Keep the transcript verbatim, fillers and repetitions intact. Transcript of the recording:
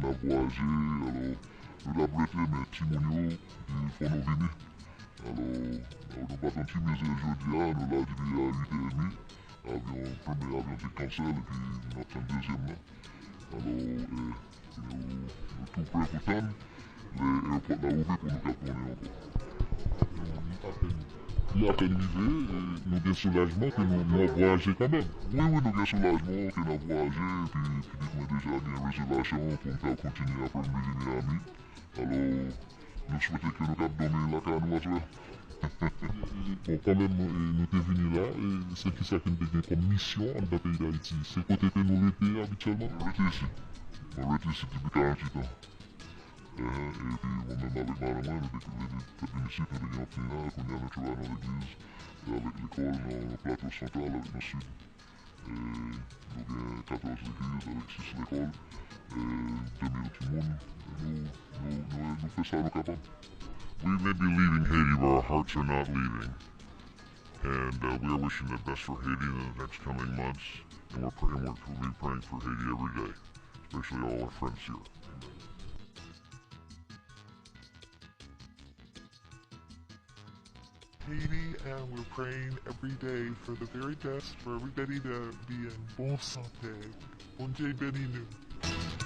N ap vwayaje, alò, nou t ap rete, men timoun yo, li fò nou vini. Alò, nou pa t antre mizè jodi a, nou la depi a uit è edmi, avyon, premye avyon te cancel, epi n ap tann dezyèm nan. Alò, eh, nou, nou tou prè pou tann lè airport la ouvri pou nou ka tounen ankò. Li apèn rive, e nou gen soulajman ke nou, nou ap vwayaje kanmenm. Wi, wi, nou gen soulajman ke n ap vwayaje, epi pitit mwen deja gen rezèvasyon pou n ka kontinye apre m rive Miami. Alò, nou swete ke nou kab dòmi lakay nou aswè. Bon, kanmenm, nou, e, nou te vini la, e se kisa ke n te gen kòm misyon anndan peyi Dayiti? Se kote ke nou rete abityèlman? Nou rete isit. Nou rete isit depi karanntuit an. Ehe, epi mwen menm avèk madanm mwen, nou te leve tèt vin isit, nou te gen yon pnina, kounye a nou travay nan legliz, e avèk lekòl, nan, nan Plato Santral, avèk nan Sid. E nou gen katòz legliz avèk sis lekòl, e de mil timoun. E nou, nou, nou, nou fè sa nou kapab. We may be leaving Haiti, but our hearts are not leaving. And uh, we are wishing the best for Haiti in the next coming months. And we're, pray- and we're, we'll be praying for Haiti every day, especially all our friends here. Haiti, and we're praying every day for the very best for everybody to be in bon santé. Bondye beni nou.